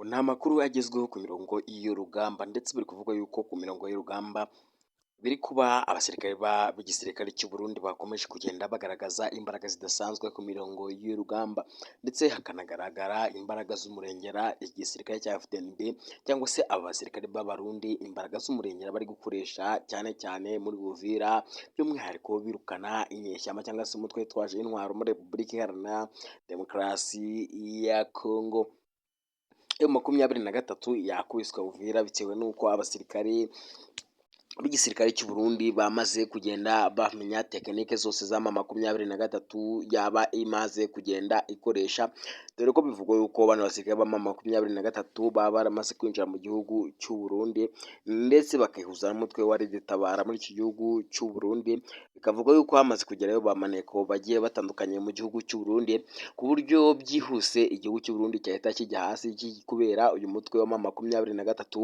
Ni amakuru agezweho ku mirongo y'urugamba, ndetse biri kuvugwa yuko ku mirongo y'urugamba biri kuba abasirikare b'igisirikare cy'u Burundi bakomeje kugenda bagaragaza imbaraga zidasanzwe ku mirongo y'urugamba, ndetse hakanagaragara imbaraga z'umurengera igisirikare cya FDNB cyangwa se aba basirikare b'Abarundi, imbaraga z'umurengera bari gukoresha cyane cyane muri Uvira, by'umwihariko birukana inyeshyamba cyangwa se umutwe witwaje intwaro muri Repubulika Iharanira Demokarasi ya Congo. M23 yakubiswe Uvira bitewe n'uko abasirikare b'igisirikare cy'u Burundi bamaze kugenda bamenya tekinike zose za M23 yaba imaze kugenda ikoresha, dore ko bivugwa yuko bano basirikare ba M23 baba baramaze kwinjira mu gihugu cy'u Burundi, ndetse bakihuza n'umutwe wa RED-Tabara muri iki gihugu cy'u Burundi. Bikavugwa yuko hamaze kugerayo ba maneko bagiye batandukanye mu gihugu cy'u Burundi, ku buryo byihuse igihugu cy'u Burundi cyahita kijya hasi kubera uyu mutwe wa M23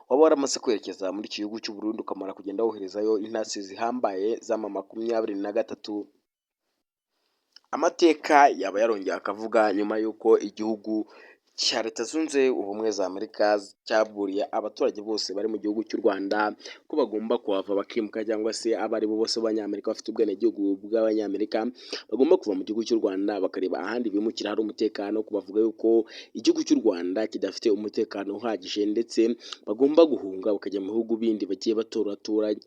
waba waramaze kwerekeza muri iki gihugu cy'u Burundi, ukamara kugenda woherezayo intasi zihambaye za M23. Amateka yaba yarongeye akavuga nyuma y'uko igihugu cya Leta Zunze Ubumwe za Amerika cyaburiye abaturage bose bari mu gihugu cy'u Rwanda ko bagomba kuhava bakimuka, cyangwa se abo ari bo bose b'Abanyamerika bafite ubwenegihugu bw'Abanyamerika bagomba kuva mu gihugu cy'u Rwanda bakareba ahandi bimukira hari umutekano, ko bavuga yuko igihugu cy'u Rwanda kidafite umutekano uhagije, ndetse bagomba guhunga bakajya mu bihugu bindi bagiye baturaturanye.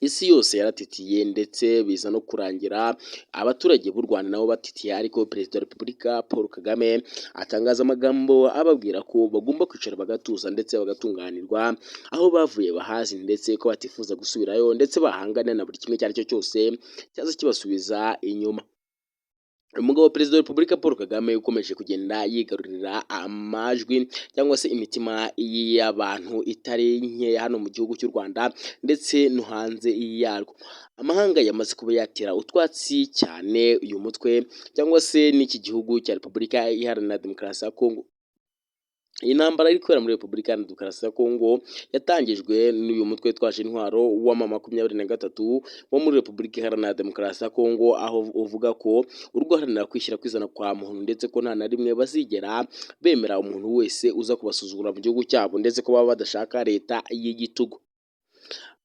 Isi yose yaratitiye, ndetse biza no kurangira abaturage b'u Rwanda nabo batitiye, ariko Perezida wa Repubulika Paul Kagame atangaza amagambo ababwira ko bagomba kwicara bagatuza ndetse bagatunganirwa, aho bavuye bahazi, ndetse ko batifuza gusubirayo, ndetse bahangana na buri kimwe icyo ari cyo cyose cyaza kibasubiza inyuma. Umugabo Perezida wa Repubulika Paul Kagame ukomeje kugenda yigarurira amajwi cyangwa se imitima y'abantu itari nkeya hano mu gihugu cy'u Rwanda ndetse no hanze yarwo. Amahanga yamaze kuba yatera utwatsi cyane uyu mutwe cyangwa se n'iki gihugu cya Repubulika Iharanira Demokarasi ya Kongo. Iyi ntambara iri kubera muri Repubulika Iharanira Demokarasi ya Kongo yatangijwe n'uyu mutwe witwaje intwaro wa M23 wo muri Repubulika Iharanira Demokarasi ya Kongo, aho uvuga ko uri guharanira kwishyira kwizana kwa muntu, ndetse ko nta na rimwe bazigera bemera umuntu wese uza kubasuzugura mu gihugu cyabo, ndetse ko baba badashaka leta y'igitugu.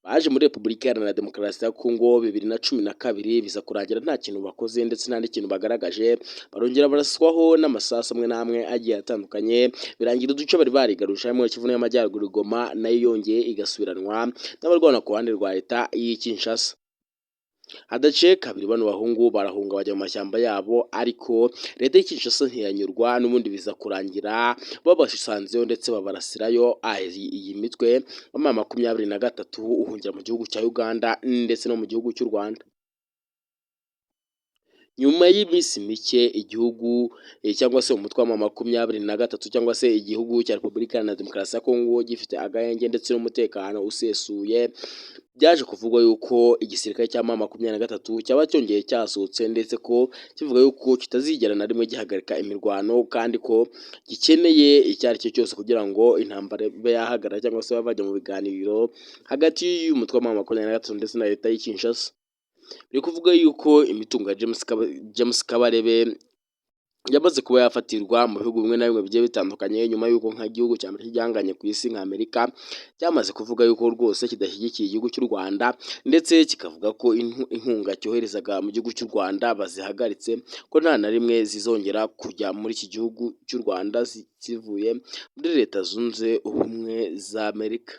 Baje muri Repubulika Iharanira Demokarasi ya Kongo 2012, biza kurangira nta kintu bakoze ndetse nta n'ikintu bagaragaje, barongera baraswaho n'amasasu amwe n'amwe agiye atandukanye, birangira uduce bari barigaruje harimo Kivu y'Amajyaruguru, Goma nayo yongeye igasubiranwa n'abarwana ku ruhande rwa leta y'i Kinshasa. Hadaciye kabiri bano bahungu barahunga bajya mu mashyamba yabo, ariko leta y'i Kinshasa ntiyanyurwa, n'ubundi biza kurangira babasanzeyo ndetse babarasirayo. Iyi mitwe wa M23 uhungira mu gihugu cya Uganda ndetse no mu gihugu cy'u Rwanda. Nyuma y'iminsi mike igihugu cyangwa se umutwe wa M23 cyangwa se igihugu cya Repubulika Iharanira Demokarasi ya Kongo gifite agahenge ndetse n'umutekano usesuye, byaje kuvugwa yuko igisirikare cya M23 cyaba cyongeye cyasohotse, ndetse ko kivuga yuko kitazigera na rimwe gihagarika imirwano, kandi ko gikeneye icyo ari cyo cyose kugira ngo intambara ibe yahagarara cyangwa se babe bajya mu biganiro hagati y'umutwe wa M23 ndetse na leta y'i Kinshasa. Biri kuvuga yuko imitungo ya James Kabarebe yamaze kuba yafatirwa mu bihugu bimwe na bimwe bigiye bitandukanye, nyuma y'uko nk'igihugu cya mbere cy'igihanganye ku isi nka Amerika cyamaze kuvuga yuko rwose kidashyigikiye igihugu cy'u Rwanda, ndetse kikavuga ko inkunga cyoherezaga mu gihugu cy'u Rwanda bazihagaritse, ko nta na rimwe zizongera kujya muri iki gihugu cy'u Rwanda zivuye muri Leta Zunze Ubumwe za Amerika.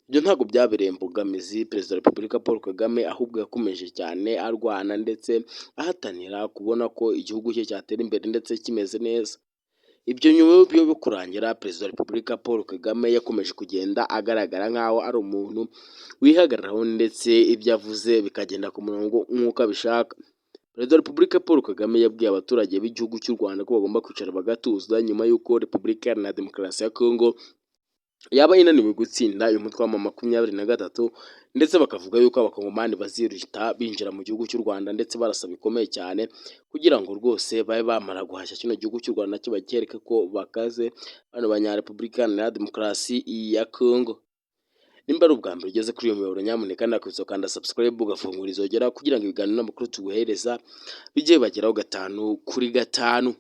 Ibyo ntabwo byabereye imbogamizi Perezida wa Repubulika Paul Kagame, ahubwo yakomeje cyane arwana ndetse ahatanira kubona ko igihugu cye cyatera imbere ndetse kimeze neza. Ibyo nyuma yo kurangira, Perezida wa Repubulika Paul Kagame yakomeje kugenda agaragara nk'aho ari umuntu wihagararaho, ndetse ibyo avuze bikagenda ku murongo nk'uko abishaka. Perezida wa Repubulika Paul Kagame yabwiye abaturage b'igihugu cy'u Rwanda ko bagomba kwicara bagatuza nyuma y'uko Repubulika Iharanira Demokarasi ya Kongo yaba inaniwe gutsinda uyu mutwe wa M23, ndetse bakavuga yuko Abakongomani baziruta binjira mu gihugu cy'u Rwanda, ndetse barasa bikomeye cyane kugira ngo rwose babe bamara guhashya kino gihugu cy'u Rwanda nacyo bacyereke ko bakaze bano Banyarepublika Iharanira Demokarasi ya Kongo. Nimba ari ubwa mbere ugeze kuri uyu muyoboro, nyamuneka ndakwibutsa gukanda subscribe, ugafungura inzogera kugira ngo ibiganiro n'amakuru tuguhereza bijye bibageraho gatanu kuri gatanu.